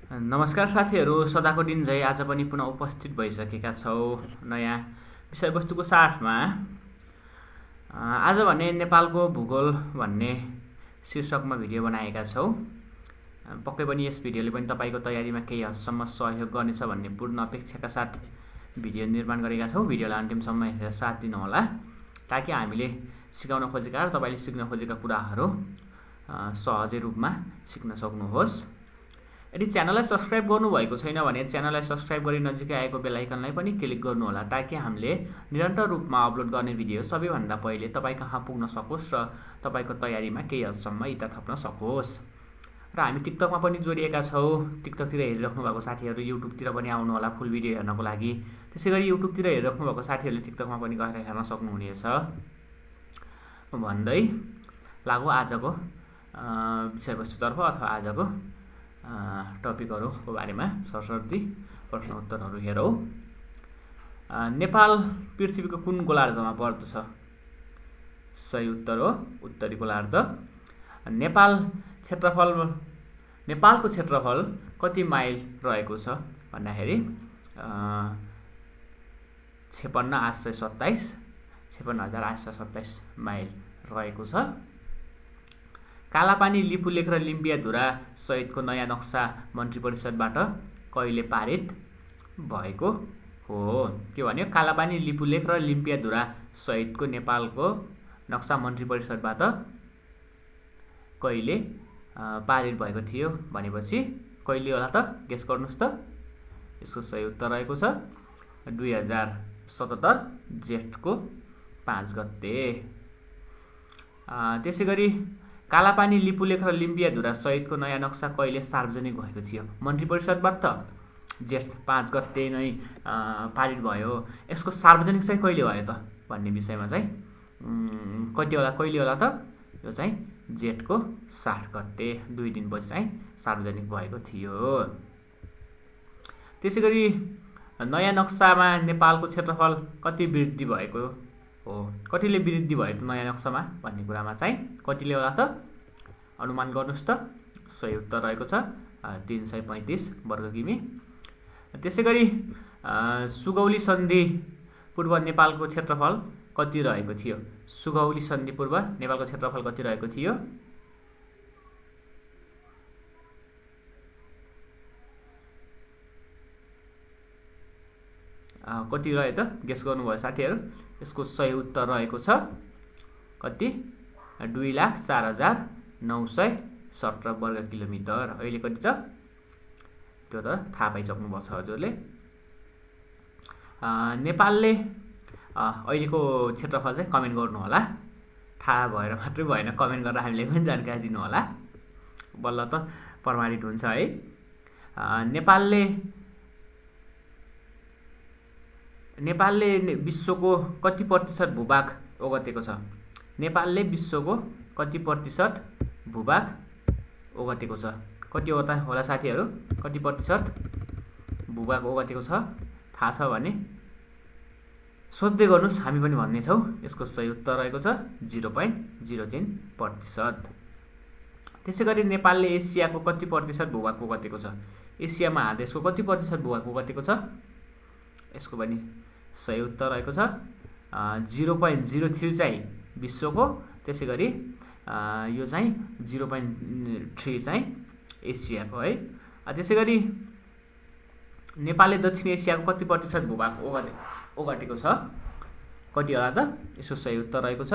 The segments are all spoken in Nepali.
नमस्कार साथीहरू, सदाको दिन झै आज पनि पुनः उपस्थित भइसकेका छौँ नयाँ विषयवस्तुको साथमा। आज भने नेपालको भूगोल भन्ने शीर्षकमा भिडियो बनाएका छौँ। पक्कै पनि यस भिडियोले पनि तपाईँको तयारीमा केही हदसम्म सहयोग गर्नेछ भन्ने पूर्ण अपेक्षाका साथ भिडियो निर्माण गरेका छौँ। भिडियोलाई अन्तिमसम्म हेरेर साथ दिनुहोला ताकि हामीले सिकाउन खोजेका र तपाईँले सिक्न खोजेका कुराहरू सहजै रूपमा सिक्न सक्नुहोस्। यदि च्यानललाई सब्स्क्राइब गर्नुभएको छैन भने च्यानललाई सब्स्क्राइब गरी नजिकै आएको बेल आइकनलाई पनि क्लिक गर्नुहोला ताकि हामीले निरन्तर रूपमा अपलोड गर्ने भिडियो सबैभन्दा पहिले तपाईँ कहाँ पुग्न सकोस् र तपाईँको तयारीमा केही हदसम्म इता थप्न सकोस्। र हामी टिकटकमा पनि जोडिएका छौँ। टिकटकतिर हेरिराख्नु भएको साथीहरू युट्युबतिर पनि आउनुहोला फुल भिडियो हेर्नको लागि। त्यसै गरी युट्युबतिर हेरिराख्नु भएको साथीहरूले टिकटकमा पनि गएर हेर्न सक्नुहुनेछ भन्दै लागु आजको विषयवस्तुतर्फ अथवा आजको टपिकहरूको बारेमा सरसर्ती प्रश्न उत्तरहरू हेरौँ। नेपाल पृथ्वीको कुन गोलार्धमा पर्दछ? सही उत्तर हो उत्तरी गोलार्ध। नेपालको क्षेत्रफल कति माइल रहेको छ भन्दाखेरि 56,827 माइल रहेको छ। कालापानी, लिपुलेख र लिम्पियाधुरा सहितको नयाँ नक्सा मन्त्री परिषदबाट कहिले पारित भएको हो? के भन्यो? कालापानी, लिपुलेख र लिम्पियाधुरा सहितको नेपालको नक्सा मन्त्री परिषदबाट कहिले पारित भएको थियो भनेपछि कहिले होला त? गेस गर्नुहोस् त। यसको सही उत्तर रहेको छ 2077 जेठको 5 गते। त्यसै गरी कालापानी, लिपुलेख र लिम्पियाधुरा सहितको नयाँ नक्सा कहिले सार्वजनिक भएको थियो? मन्त्री परिषदबाट जेठ 5 गते नै पारित भयो। यसको सार्वजनिक चाहिँ कहिले भयो त भन्ने विषयमा चाहिँ कहिले होला त? यो चाहिँ जेठको 60 गते 2 दिनपछि चाहिँ सार्वजनिक भएको थियो। त्यसै गरी नयाँ नक्सामा नेपालको क्षेत्रफल कति वृद्धि भएको हो? कतिले वृद्धि भयो त नयाँ नक्सामा भन्ने कुरामा चाहिँ कतिले होला त? अनुमान गर्नुहोस् त। सही उत्तर रहेको छ 335 वर्ग किमी। त्यसै गरी सुगौली सन्धि पूर्व नेपालको क्षेत्रफल कति रहेको थियो? सुगौली सन्धि पूर्व नेपालको क्षेत्रफल कति रहेको थियो? कति रह्यो त? गेस गर्नुभयो साथीहरू। यसको सही उत्तर रहेको छ कति? 2,04,917 वर्ग किलोमिटर। अहिले कति छ त्यो त थाहा पाइसक्नुभएको छ हजुरले। नेपालले अहिलेको क्षेत्रफल चाहिँ कमेन्ट गर्नुहोला। थाहा भएर मात्रै भएन, कमेन्ट गरेर हामीले पनि जानकारी दिनुहोला। बल्ल त प्रमाणित हुन्छ है। नेपालले विश्वको कति प्रतिशत भूभाग ओगटेको छ? नेपालले विश्वको कति प्रतिशत भूभाग ओगटेको छ? कति होला साथीहरू? कति प्रतिशत भूभाग ओगटेको छ? थाहा छ भने सोध्दै गर्नुहोस्, हामी पनि भन्नेछौँ। यसको सही उत्तर रहेको छ 0.03%। त्यसै गरी नेपालले एसियाको कति प्रतिशत भूभाग ओगटेको छ? एसिया महादेशको कति प्रतिशत भूभाग ओगटेको छ? यसको पनि सही उत्तर रहेको छ 0.03 चाहिँ विश्वको। त्यसै गरी यो चाहिँ 0.3 चाहिँ एसियाको है। त्यसै गरी नेपालले दक्षिण एसियाको कति प्रतिशत भूभाग ओगटेको छ? कति होला त? यसको सही उत्तर रहेको छ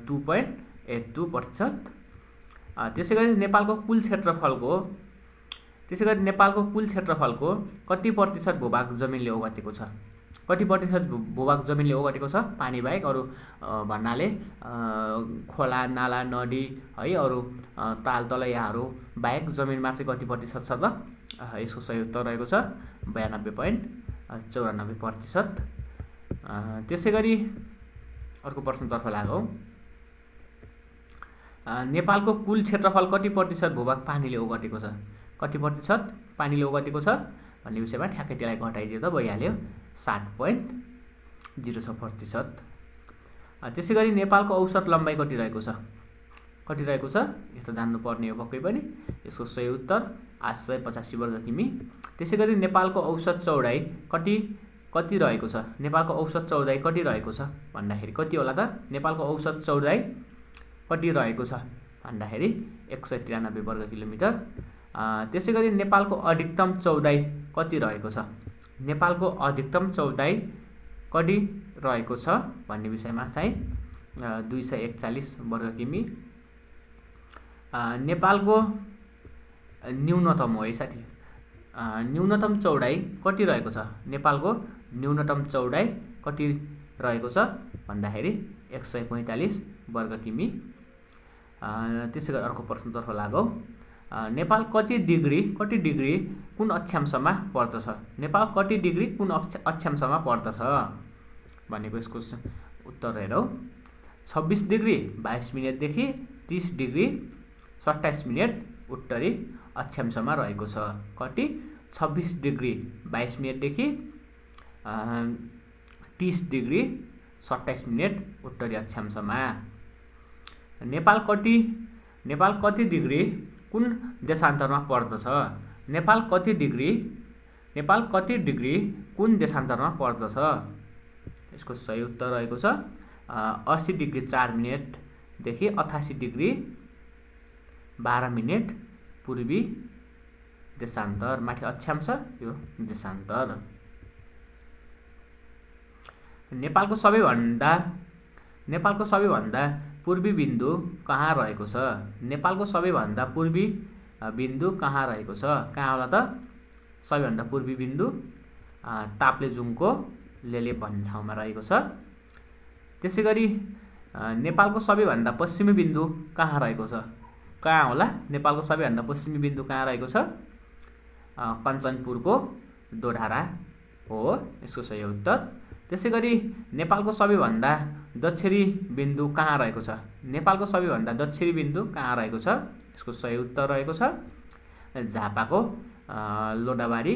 2.82%। त्यसै गरी नेपालको कुल क्षेत्रफलको कति प्रतिशत भूभाग जमिनले ओगटेको छ? कति प्रतिशत भूभाग जमिनले ओगटेको छ? पानी बाहेक अरू भन्नाले खोला, नाला, नदी है, अरू ताल तलैयाहरू बाहेक जमिनमा चाहिँ कति प्रतिशत छ त? यसको सही उत्तर रहेको छ 92.94%। त्यसै गरी अर्को प्रश्नतर्फ लागौँ। नेपालको कुल क्षेत्रफल कति प्रतिशत भूभाग पानीले ओगटेको छ? कति प्रतिशत पानीले ओगटेको छ भन्ने विषयमा ठ्याक्कै त्यसलाई घटाइदियो त भइहाल्यो 60.06%। त्यसै गरी नेपालको औसत लम्बाइ कति रहेको छ? कति रहेको छ यो त जान्नुपर्ने हो पक्कै पनि। यसको सही उत्तर 885 वर्ग किमी। त्यसै गरी नेपालको औसत चौडाइ कति रहेको छ? नेपालको औसत चौडाइ कति रहेको छ भन्दाखेरि कति होला त? नेपालको औसत चौडाइ कति रहेको छ भन्दाखेरि 193 वर्ग किलोमिटर। त्यसै गरी नेपालको अधिकतम चौडाइ कति रहेको छ? नेपालको अधिकतम चौडाइ कति रहेको छ भन्ने विषयमा चाहिँ 241 वर्ग किमी। नेपालको न्यूनतम हो है साथी, न्यूनतम चौडाइ कति रहेको छ? नेपालको न्यूनतम चौडाइ कति रहेको छ भन्दाखेरि 145 वर्ग किमी। त्यसै गरी अर्को प्रश्नतर्फ लागौँ। नेपाल कति डिग्री कुन अक्षांशमा पर्दछ? नेपाल कति डिग्री कुन अक्षांशमा पर्दछ भनेको यसको उत्तर हेरौँ। 26 डिग्री 22 मिनेटदेखि 30 डिग्री 27 मिनेट उत्तरी अक्षांशमा रहेको छ। कति? 26 डिग्री 22 मिनेटदेखि 30 डिग्री 27 मिनेट उत्तरी अक्षांशमा। नेपाल कति डिग्री कुन देशान्तरमा पर्दछ? नेपाल कति डिग्री कुन देशान्तरमा पर्दछ? यसको सही उत्तर रहेको छ 80 डिग्री 4 मिनेटदेखि 88 डिग्री 12 मिनेट पूर्वी देशान्तर। माथि अक्षांश, यो देशान्तर। नेपालको सबैभन्दा पूर्वी बिन्दु कहाँ रहेको छ? नेपालको सबैभन्दा पूर्वी बिन्दु कहाँ रहेको छ? कहाँ होला त सबैभन्दा पूर्वी बिन्दु? ताप्लेजुङको लेलेप भन्ने ठाउँमा रहेको छ। त्यसै गरी नेपालको सबैभन्दा पश्चिमी बिन्दु कहाँ रहेको छ? कहाँ होला? नेपालको सबैभन्दा पश्चिमी बिन्दु कहाँ रहेको छ? कञ्चनपुरको दोधारा हो यसको सही उत्तर। त्यसै गरी नेपालको सबैभन्दा दक्षिणी बिन्दु कहाँ रहेको छ? नेपालको सबैभन्दा दक्षिणी बिन्दु कहाँ रहेको छ? यसको सही उत्तर रहेको छ झापाको लोधाबारी।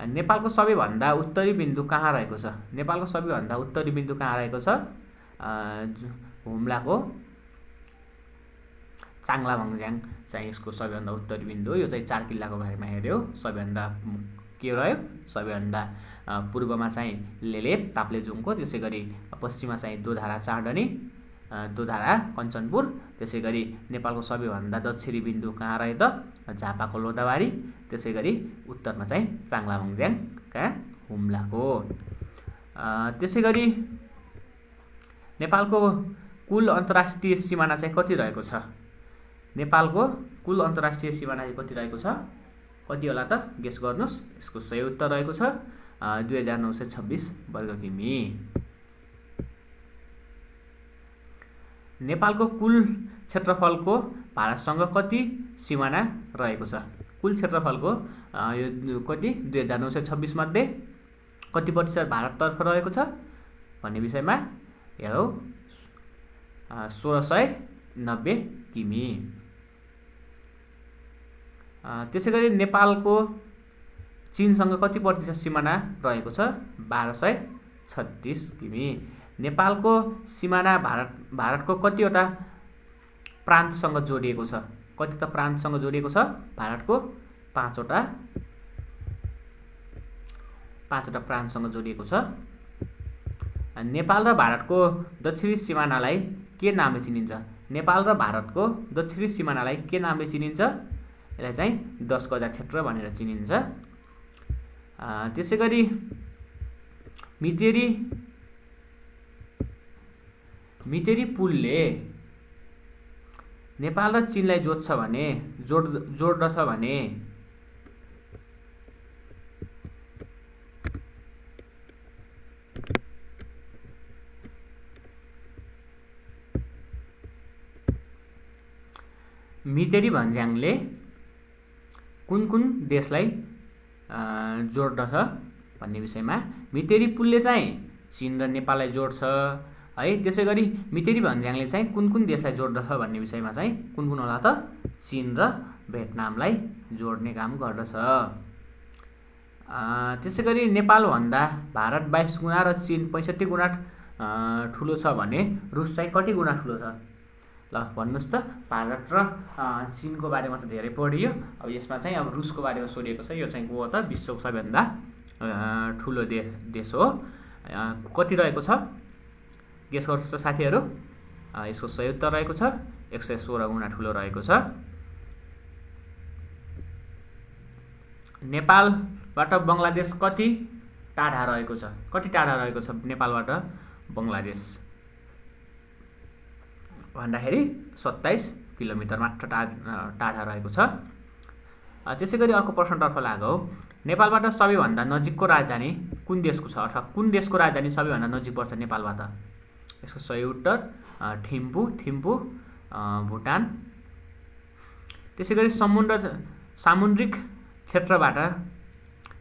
नेपालको सबैभन्दा उत्तरी बिन्दु कहाँ रहेको छ? नेपालको सबैभन्दा उत्तरी बिन्दु कहाँ रहेको छ? हुम्लाको चाङलाभङज्याङ चाहिँ यसको सबैभन्दा उत्तरी बिन्दु हो। यो चाहिँ 4 किल्लाको बारेमा हेऱ्यो। सबैभन्दा के रह्यो? सबैभन्दा पूर्वमा चाहिँ लेलेप ताप्लेजुङको, त्यसै गरी पश्चिममा चाहिँ दोधारा चाँडनी, दोधारा कञ्चनपुर। त्यसै गरी नेपालको सबैभन्दा दक्षिणी बिन्दु कहाँ रह्यो त? झापाको लोधाबारी। त्यसै गरी उत्तरमा चाहिँ चाङलाभङज्याङ कहाँ? हुम्लाको। त्यसै गरी नेपालको कुल अन्तर्राष्ट्रिय सिमाना चाहिँ कति रहेको छ? नेपालको कुल अन्तर्राष्ट्रिय सिमाना चाहिँ कति रहेको छ? कति होला त? गेस गर्नुहोस्। यसको सही उत्तर रहेको छ 2926 वर्ग किमी। नेपालको कुल क्षेत्रफलको भारतसँग कति सिमाना रहेको छ? कुल क्षेत्रफलको यो कति 2926 मध्ये कति प्रतिशत भारततर्फ रहेको छ भन्ने विषयमा हेरौँ। 1690 किमी। त्यसै गरी नेपालको चीनसँग कति प्रतिशत सिमाना रहेको छ? 1236 किमी। नेपालको सिमाना भारतको कतिवटा प्रान्तसँग जोडिएको छ? कतिवटा प्रान्तसँग जोडिएको छ? भारतको 5वटा प्रान्तसँग जोडिएको छ। नेपाल र भारतको दक्षिणी सिमानालाई के नामले चिनिन्छ? नेपाल र भारतको दक्षिणी सिमानालाई के नामले चिनिन्छ? यसलाई चाहिँ 10 गजा क्षेत्र भनेर चिनिन्छ। त्यसै गरी मितेरी पुलले नेपाल र चीनलाई जोड्दछ भने मितेरी भन्ज्याङले कुन देशलाई जोड्दछ भन्ने विषयमा। मितेरी पुलले चाहिँ चीन र नेपाललाई जोड्छ है। त्यसै गरी मितेरी भन्ज्याङले चाहिँ कुन देशलाई जोड्दछ भन्ने विषयमा चाहिँ कुन होला त? चीन र भियतनामलाई जोड्ने काम गर्दछ। त्यसै गरी नेपालभन्दा भारत 22 गुणा र चीन 65 गुणा ठुलो छ भने रुस चाहिँ कति गुणा ठुलो छ? ल भन्नुस् त भारत र चीनको बारेमा त धेरै पढियो। अब यसमा चाहिँ अब रुसको बारेमा सोधिएको छ। यो चाहिँ को हो त? विश्वको सबैभन्दा ठुलो देश हो। कति रहेको छ गेस गर्नुहोस् त साथीहरू? यसको सही उत्तर रहेको छ 116 गुणा ठुलो रहेको छ। नेपालबाट बङ्गलादेश कति टाढा रहेको छ? कति टाढा रहेको छ नेपालबाट बङ्गलादेश भन्दाखेरि 27 किलोमिटर मात्र टाढा रहेको छ। त्यसै गरी अर्को प्रश्नतर्फ लागौ। नेपालबाट सबैभन्दा नजिकको राजधानी कुन देशको छ, अथवा कुन देशको राजधानी सबैभन्दा नजिक पर्छ नेपालबाट? यसको सही उत्तर थिम्पू भुटान। त्यसै गरी सामुद्रिक क्षेत्रबाट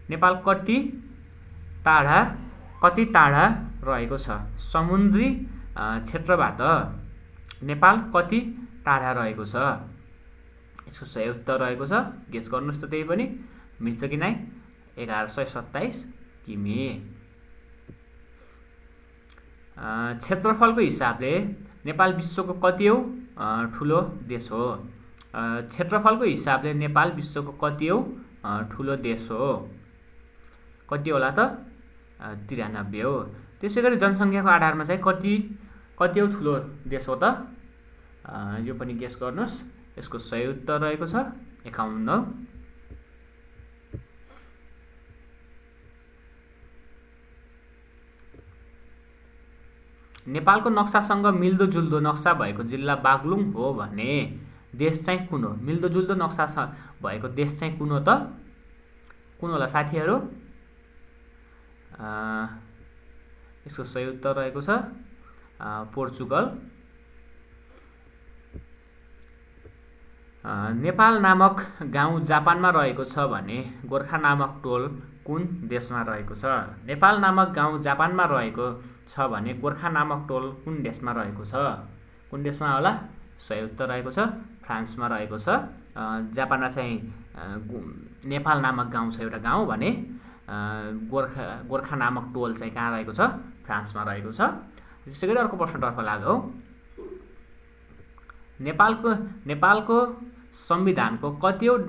नेपाल कति टाढा रहेको छ? समुद्री क्षेत्रबाट नेपाल कति टाढा रहेको छ? यसको सही उत्तर रहेको छ, गेस गर्नुहोस् त त्यही पनि मिल्छ कि नै, 1127 किमी। क्षेत्रफलको हिसाबले नेपाल विश्वको कतिऔं ठुलो देश हो? क्षेत्रफलको हिसाबले नेपाल विश्वको कतिऔं ठुलो देश हो? कति होला त? 93 हो। त्यसै गरी जनसङ्ख्याको आधारमा चाहिँ कतिऔं ठुलो देश हो त? यो पनि गेस गर्नुहोस्। यसको सही उत्तर रहेको छ 51। नेपालको नक्सासँग मिल्दोजुल्दो नक्सा भएको जिल्ला बागलुङ हो भने देश चाहिँ कुन हो? मिल्दोजुल्दो नक्सा भएको देश चाहिँ कुन हो त? कुन होला साथीहरू? यसको सही उत्तर रहेको छ पोर्चुगल। नेपाल नामक गाउँ जापानमा रहेको छ भने गोर्खा नामक टोल कुन देशमा रहेको छ? नेपाल नामक गाउँ जापानमा रहेको छ भने गोर्खा नामक टोल कुन देशमा रहेको छ? कुन देशमा होला? सही उत्तर रहेको छ फ्रान्समा रहेको छ। जापानमा चाहिँ नेपाल नामक गाउँ छ एउटा गाउँ भने गोर्खा नामक टोल चाहिँ कहाँ रहेको छ? फ्रान्समा रहेको छ। त्यसै गरी अर्को प्रश्नतर्फ लागौ। नेपालको संविधानको कतिऔं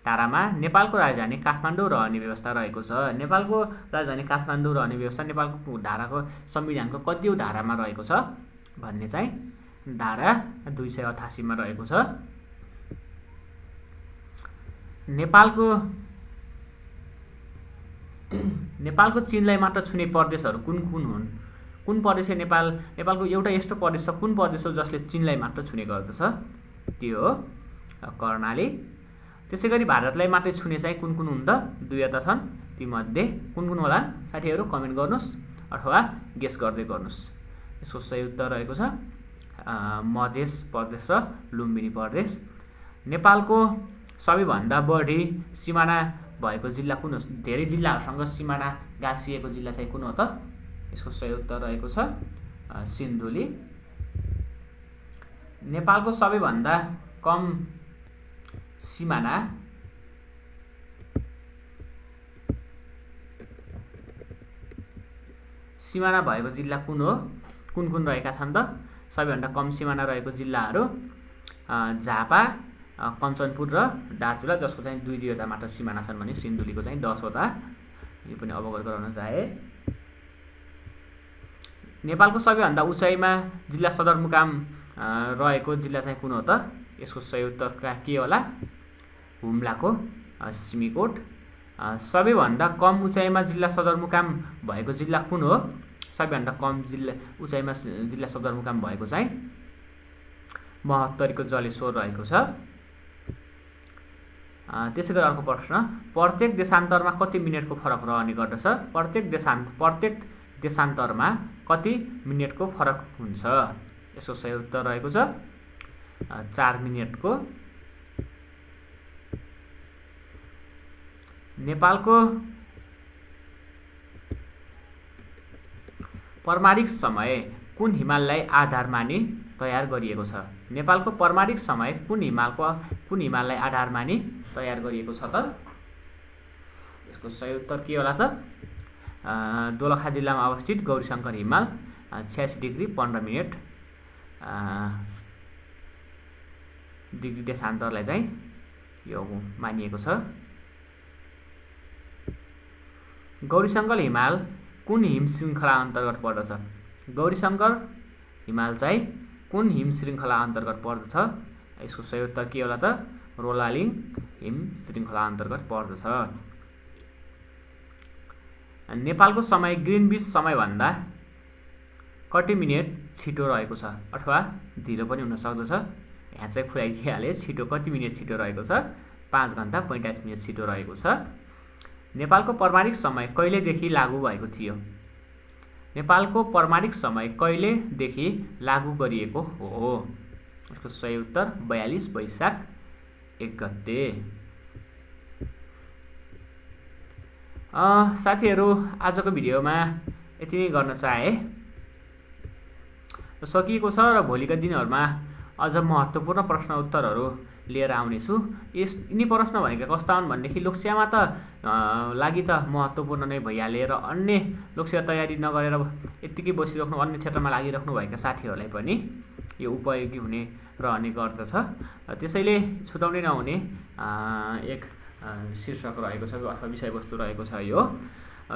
धारामा नेपालको राजधानी काठमाडौँ रहने व्यवस्था रहेको छ? नेपालको राजधानी काठमाडौँ रहने व्यवस्था नेपालको संविधानको कतिऔं धारामा रहेको छ भन्ने चाहिँ धारा 288 मा रहेको छ। नेपालको चीनलाई मात्र छुने प्रदेशहरू कुन कुन हुन्? कुन प्रदेश नेपालको एउटा यस्तो प्रदेश छ, कुन प्रदेश हो जसले चीनलाई मात्र छुने गर्दछ? त्यो हो कर्णाली। त्यसै गरी भारतलाई मात्रै छुने चाहिँ कुन कुन हुन् त? दुईवटा छन्। तीमध्ये कुन कुन होला साथीहरू? कमेन्ट गर्नुहोस् अथवा गेस गर्दै गर्नुहोस्। यसको सही उत्तर रहेको छ मध्य प्रदेश र लुम्बिनी प्रदेश। नेपालको सबैभन्दा बढी सिमाना भएको जिल्ला कुन हो? धेरै जिल्लाहरूसँग सिमाना गाँसिएको जिल्ला चाहिँ कुन हो त? यसको सही उत्तर रहेको छ सिन्धुली। नेपालको सबैभन्दा कम सिमाना भएको जिल्ला कुन हो? कुन कुन रहेका छन् त? सबैभन्दा कम सिमाना रहेको जिल्लाहरू झापा, कञ्चनपुर र दार्चुला, जसको चाहिँ 2-2वटा मात्र सिमाना छन् भने सिन्धुलीको चाहिँ 10वटा। यो पनि अवगत गराउन चाहे। नेपालको सबैभन्दा उचाइमा जिल्ला सदरमुकाम रहेको जिल्ला चाहिँ कुन हो त? यसको सही उत्तर के होला? हुम्लाको सिमीकोट। सबैभन्दा कम उचाइमा जिल्ला सदरमुकाम भएको जिल्ला कुन हो? सबैभन्दा कम उचाइमा जिल्ला सदरमुकाम भएको चाहिँ महोत्तरीको जलेश्वर रहेको छ। त्यसै गरी अर्को प्रश्न, प्रत्येक देशान्तरमा कति मिनेटको फरक रहने गर्दछ? प्रत्येक देशान्तरमा कति मिनेटको फरक हुन्छ? यसको सही उत्तर रहेको छ 4 मिनेटको। नेपालको परमाणिक समय कुन हिमाललाई आधार मानि तयार गरिएको छ? नेपालको परमाणिक समय कुन हिमाललाई आधार मानि तयार गरिएको छ त? यसको सही उत्तर के होला त? दोलखा जिल्लामा अवस्थित गौरीशङ्कर हिमाल 86 डिग्री 15 मिनेट डिग्री देशान्तरलाई चाहिँ यो मानिएको छ। गौरीशङ्कर हिमाल कुन हिम श्रृङ्खला अन्तर्गत पर्दछ? गौरीशङ्कर हिमाल चाहिँ कुन हिम श्रृङ्खला अन्तर्गत पर्दछ? यसको सही उत्तर के होला त? रोलालिङ हिम श्रृङ्खला अन्तर्गत पर्दछ। नेपालको समय ग्रिनविच समयभन्दा कति मिनेट छिटो रहेको छ अथवा ढिलो पनि हुन सक्दछ? यहाँ चाहिँ खुलाइदिइहाले छिटो कति मिनेट छिटो रहेको छ? 5 घण्टा 45 मिनेट छिटो रहेको छ। नेपालको परमाणिक समय कहिलेदेखि लागू भएको थियो? नेपालको परमाणिक समय कहिलेदेखि लागू गरिएको हो? यसको सही उत्तर 42 वैशाख 1 गते। साथीहरू, आजको भिडियोमा यति नै गर्न चाहे सकिएको छ र भोलिका दिनहरूमा अझ महत्त्वपूर्ण प्रश्न उत्तरहरू लिएर आउनेछु। यिनी प्रश्न भनेका कस्ता हुन् भनेदेखि लोकसेवामा त लागि त महत्त्वपूर्ण नै भइहाले र अन्य लोकसेवा तयारी नगरेर यत्तिकै बसिराख्नु अन्य क्षेत्रमा लागिराख्नु भएका साथीहरूलाई पनि यो उपयोगी हुने रहने गर्दछ। त्यसैले छुटाउनै नहुने एक शीर्षक रहेको छ अथवा विषयवस्तु रहेको छ। यो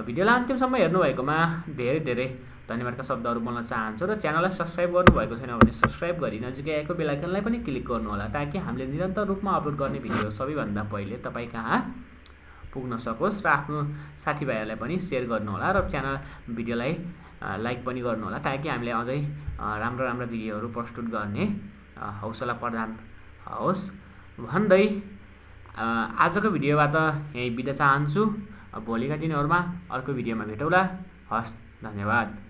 भिडियोलाई अन्तिमसम्म हेर्नुभएकोमा धेरै धेरै धन्यवादका शब्दहरू बोल्न चाहन्छु र च्यानललाई सब्स्क्राइब गर्नुभएको छैन भने सब्स्क्राइब गरी नजिकै आएको बेल आइकनलाई पनि क्लिक गर्नुहोला ताकि हामीले निरन्तर रूपमा अपलोड गर्ने भिडियो सबैभन्दा पहिले तपाईँ कहाँ पुग्न सकोस् र आफ्नो साथीभाइहरूलाई पनि सेयर गर्नुहोला र च्यानल भिडियोलाई लाइक पनि गर्नुहोला ताकि हामीले अझै राम्रो भिडियोहरू प्रस्तुत गर्ने हौसला प्रदान होस् भन्दै आजको भिडियोबाट यही बिदा चाहन्छु। भोलिका दिनहरूमा अर्को भिडियोमा भेटौँला। हस्, धन्यवाद।